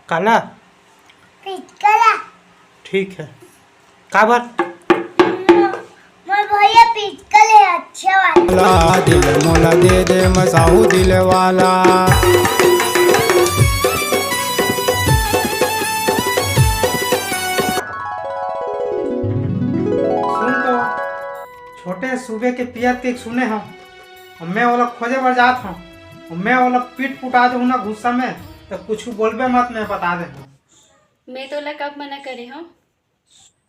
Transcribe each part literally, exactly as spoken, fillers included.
काला? पिचकला। ठीक है। काबर? मोर भैया पिचकल है, अच्छा वाला। ला दिल मोला दे दे मसाऊ दिल वाला। सुन तो, छोटे सुबे के पियत के सुने हंव, अउ मैं ओला खोजे बर जात हंव, अउ मैं ओला पीट पुटा देहूं ना गुस्सा में, त कुछु बोलबे मत, मैं बता देहूं। मैं तोला कब मना करे हंव?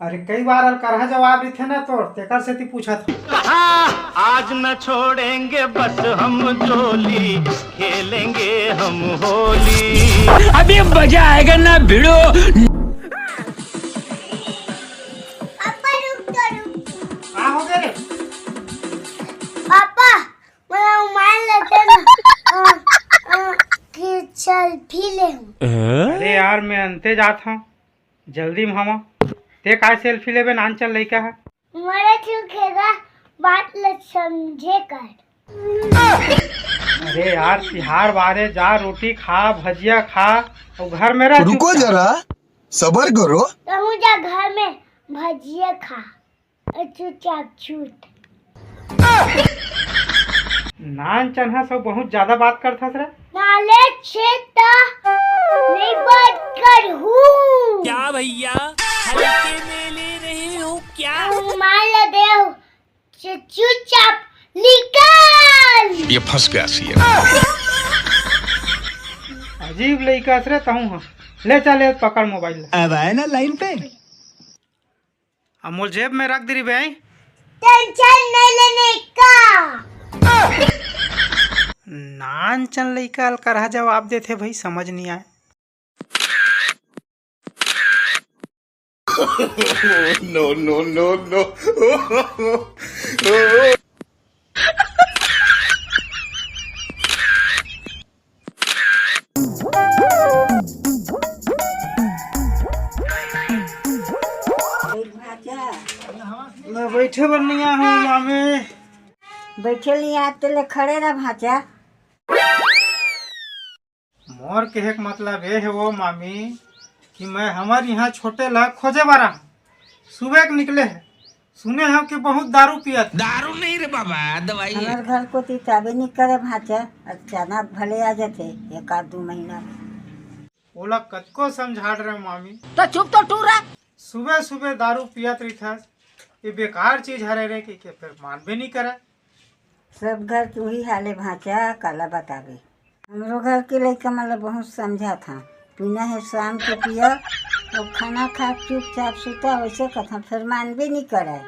अरे, कई बार अलकरहा जवाब रहिथे ना तोर, तेकर सेती पूछत हंव। आज न छोड़ेंगे बस हम जोली, खेलेंगे हम होली। अभी मजा आएगा ना भिड़ो। पापा, रुक तो, रुक। का हो गे रे? पापा, मोला मोबाइल लेते ना, अ, अ, कि सेल्फी ले हूँ। अरे यार, मैं अंते जात हंव, जल्दी में हवं। ते काय सेल्फी लेबे, नानचन लइका ह। मरे चुकेगा, बात ल समझे कर। अरे यार, तिहार बारे जा, रोटी खा, भजिया खा, अउ घर में रह रुको चुपचाप। जरा, सबर करो। तहूँ जा घर में भजिया खा, अउ चुपचाप छूट। नानचन ह सब बहुत ज्यादा बात करथस रे। नाले छे त नहीं बात करहूँ। क्या भैया, हल्के में ले रहे हो क्या? मान ले देव, चुपचाप निकल। ये फंस गया सीएम। अजीब लइका हस रे तहूँ ह। ले चल, ले पकड़ मोबाइल ले। अब आए ना लाइन पे। अब मोर जेब में रख दे रही बे। टेंशन नहीं लेने का। नानचन लइका अलकरहा जवाब देथे भाई, समझ नहीं आए। No, no, no, no। मैं बैठे बर नहीं आया हूँ मामी। बैठे नहीं आते ले खड़े रह भांचा। मोर कहे के मतलब ये हे वो मामी कि मैं हमर यहाँ छोटे ला खोजे बर आऊँ। सुबह के निकले हे, सुने हंव कि बहुत दारू पियत हे। दारू नहीं रे बाबा, दवाई है। हमर घर कोती ताबे नहीं करे भांचा, अचानक भले आ जाथे एक आध दू महीना में। ओला कतको समझा डरे मामी। तो चुप तो टूरा। सुबह सुबह दारू पियत रहिथस, ये बेकार चीज हरे रे, कि के फिर मानबे नहीं करे। सब घर के उही हाल हे भांचा, काला बताबे। हमरो घर के लइका मन ल बहुत समझाथंव, पीना हे शाम के पिया, अउ खाना खा के चुपचाप सुता, वैसे कथंव, फेर मानबे नइ करय।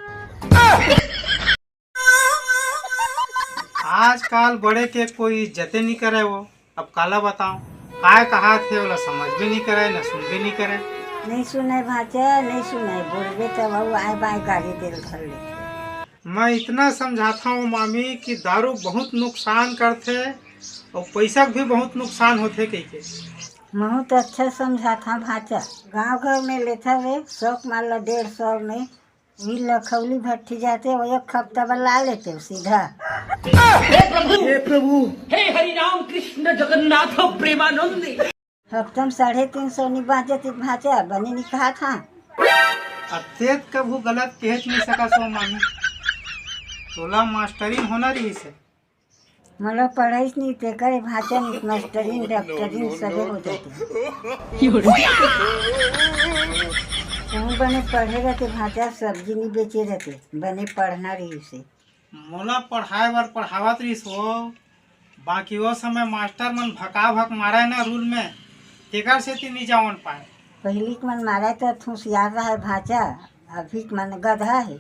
आजकाल बड़े के कोई इज्जते नइ करय वो। अब काला बतांव, काय कहाथे ओला समझबे नइ करय, न सुनबे नइ करय। नइ सुनय भांचा, नइ सुनय, बोलबे तब अउ आय बाय गारी दे ल धर लेथे। मैं इतना समझाथंव मामी कि दारू बहुत नुकसान करथे अउ पइसा के भी बहुत नुकसान होथे कहिके। महूं तो अच्छा समझाथंव भांचा, गांव घर में लेथव रे, सौ के माल ला डेढ़ सौ में, उही लखौली भट्ठी जाथे, वो एक हफ्ता बर ला लेथे सीधा। हे प्रभु, हे हरि राम कृष्ण जगन्नाथ प्रेमानंद। हफ्ता में साढ़े तीन सौ नइ बांचत भांचा, बने नइ कहाथंव। अब तें कभू गलत कहेच नइ सकस वो मामी। तोला मास्टरिन होना रहिस हे। मोला पढ़ाईस नइ, तेकर भांचा नइ, मास्टरिन, डॉक्टरिन सबे हो जाथे। कहूं बने पढ़े रहते भांचा, सब्जी नइ बेचे रहते, बने पढ़ना रहिस हे। मोला पढ़ाय बर पढ़ावत रहिस वो, बाकी वो समय मास्टर मन भकाभक मारय ना रूल में, तेकर सेती नइ जावन पाय। पहिली के मन मारय त होशियार रहय भांचा, अभी के मन गधा हे।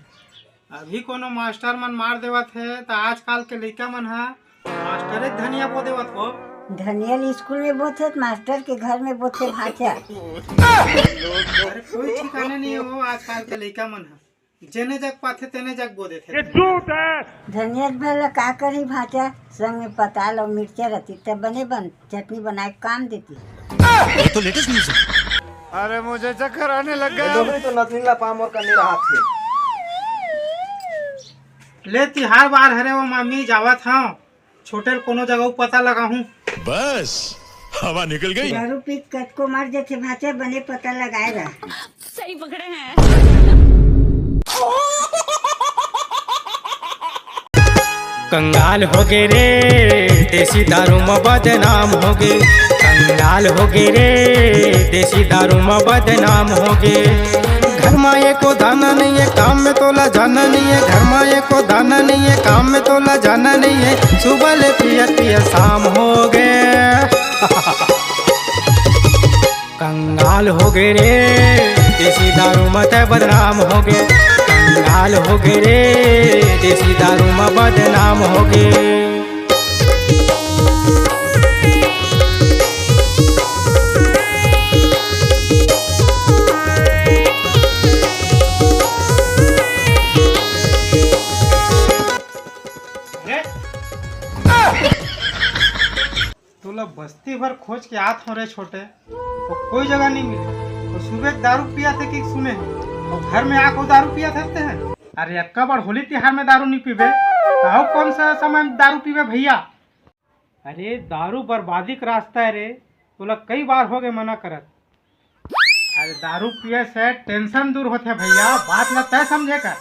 अभी कोनो मास्टर मन मार देवत हे त आजकाल के लइका मन ह मास्टरे के धनिया बो देवत हो। धनिया ल स्कूल में बोथे त मास्टर के घर में बोथे भांचा। अरे कोई ठिकाना नइ हे वो आजकाल के लइका मन ह। जेने जग पाथे, तेने जग बो देथे। ये झूठ है। धनिया के भर ला का करही भांचा, संग में पताल अउ मिर्चा रहती, तब बने बन चटनी बनाय के काम देती। ये तो लेटेस्ट न्यूज है। अरे, मुझे चक्कर आने लग गया। डोकरी तो नथनी ला पाम और कन्नी रहा थे। ले, तिहार बार हरे वो मामी, जावत हंव। छोटे ल कोनो जगह पता लगाहूं। बस, हवा निकल गई। दारू पी के कतको मर जथे भांचे, बने पता लगाए रह। सही पकड़े हैं। कंगाल हो गे रे, देसी दारू म बदनाम हो गे। कंगाल हो गे रे, देसी दारू म बदनाम हो गे। घर म एको दाना नइये, काम में तोला जाना नइये। घर म एको दाना नइये, काम में तोला जाना नइये। सुबह ले पियत पियत शाम हो गे। कंगाल हो गे रे, देसी दारू म तै बदनाम हो गे। कंगाल हो गे रे, देसी दारू म बदनाम हो गे। तोला बस्ती भर खोज के आत हो रे छोटे, तो कोई जगह नहीं मिले। तो सुबह के दारू पिया थे कि सुने हो, और घर में आके दारू पिया थे हैं। अरे अक्का बार होली तिहार में दारू नहीं पीबे, तो और कौन सा समय में दारू पीबे भैया? अरे दारू बर्बादी का रास्ता है रे, तोला कई बार हो गए मना करत। अरे दारू पिए से टेंशन दूर होथे भैया, बात ला तय समझे कर।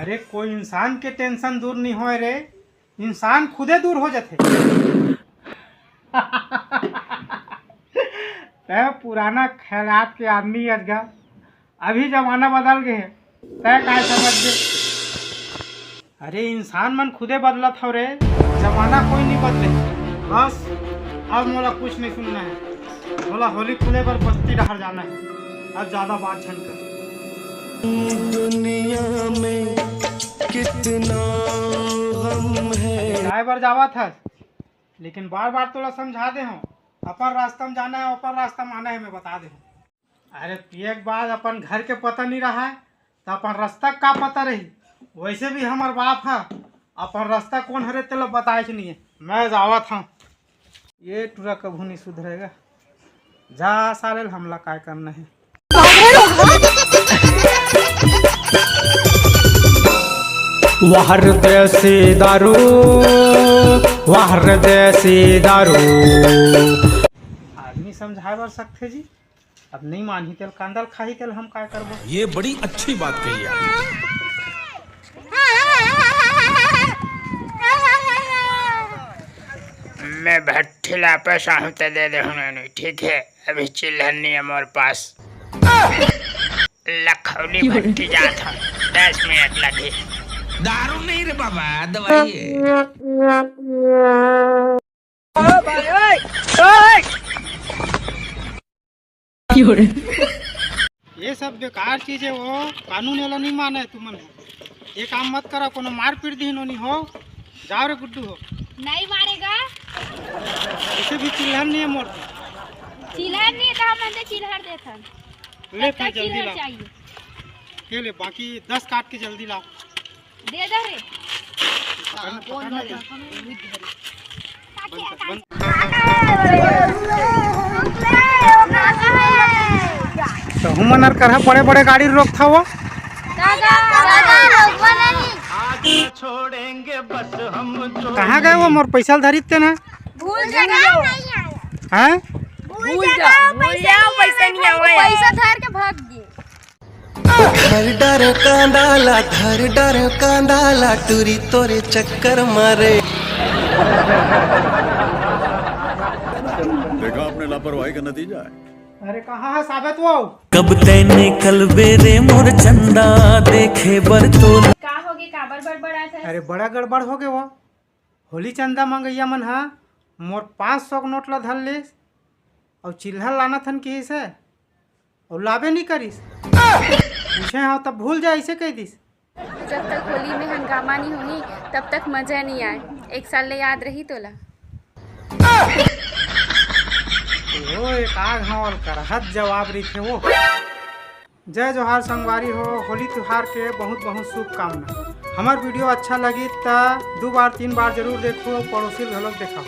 अरे कोई इंसान के टेंशन दूर नहीं होए रे, इंसान खुदे दूर हो जाथे। तय पुराना ख्यालात के आदमी अजगा, अभी जमाना बदल गए हे, तय काय समझ गे? अरे इंसान मन खुदे बदलत हव रे, जमाना कोई नहीं बदले। बस अब मोला कुछ नहीं सुनना है, मोला होली खेले बर बस्ती डहर जाना है। अब ज्यादा बात झन कर। दुनिया में कितना गम है। काय बर जावत हस? लेकिन बार बार तोला समझा दे हूँ, अपन रास्ता में जाना है, अपन रास्ता में आना है, मैं बता दे हूँ। अरे पिए के बाद अपन घर के पता नहीं रहा है, तो अपन रास्ता का पता रही? वैसे भी हमार बाप है, अपन रास्ता कौन हरे तेला बताए के नहीं है। मैं जावत हूँ, ये टूरा कभू नहीं सुधरेगा। जा साले, हमला काय करना है। वाह रे देसी दारू, वाह रे देसी दारू। आदमी समझाए बर सकथे जी, अब नहीं मानही तेल कांदल खाही तेल हम काय करबो। ये बड़ी अच्छी बात कही यार। मैं भट्ठी ला पैसा हूँ तो दे दे हूँ, नहीं ठीक है, अभी चिल्हन नहीं है मोर पास। लखौली भट्ठी जात हूँ, दस मिनट लगी। दारू नहीं रे बाबा, दवाई है। ये सब बेकार चीज है, वो कानून वाला नहीं माने तुमन। ये काम मत करा, कोनो मारपीट दीन होनी हो। जाओ रे गुड्डू हो। नहीं मारेगा। इसे भी चिल्हर नहीं है मोर। चिल्हर नहीं है तो हम अंदर चिल्हर देथन। ले तब तू जल्दी चिल्हर ला। चाहिए। ये ले, बाकी दस काट के जल्दी लाओ। दे दे रे। तो हमन हर करहा बड़े बड़े गाड़ी रोकथा वो। कहाँ गए वो मोर पैसा धरित ते ना? भूल जा। हैं? भूल जा। भूल जा, पैसा नहीं आवे। पैसा धर के भाग गए। धर डर कांदा ला, धर डर कांदा ला, टूरी तोरे चक्कर मारे। देखा आपने लापरवाही का नतीजा है। अरे कहाँ है साबित वो? कब तैने कलबे रे मोर चंदा देखे बर तो। का होगे, काबर बड़बड़ात हस? अरे बड़ा गड़बड़ हो गए वो। होली चंदा मंगैया मन हा मोर पाँच सौ के नोट ला धर लेस, अउ चिल्हर लाना थन किहिस हे, अउ लाबे नी करिस। पूछे हव तब भूल जा, ऐसे कह दिस। जब तक होली में हंगामा नी होही, तब तक मजा नी आए। एक साल ले याद रही तोला। ओ, एक आग हव अउ करहत जवाब रहिथे वो। जय जोहार संगवारी हो, होली त्योहार के बहुत बहुत शुभकामना। हमर वीडियो अच्छा लगी त दू बार तीन बार जरूर देखो, पड़ोसी ल घलोक देखाओ।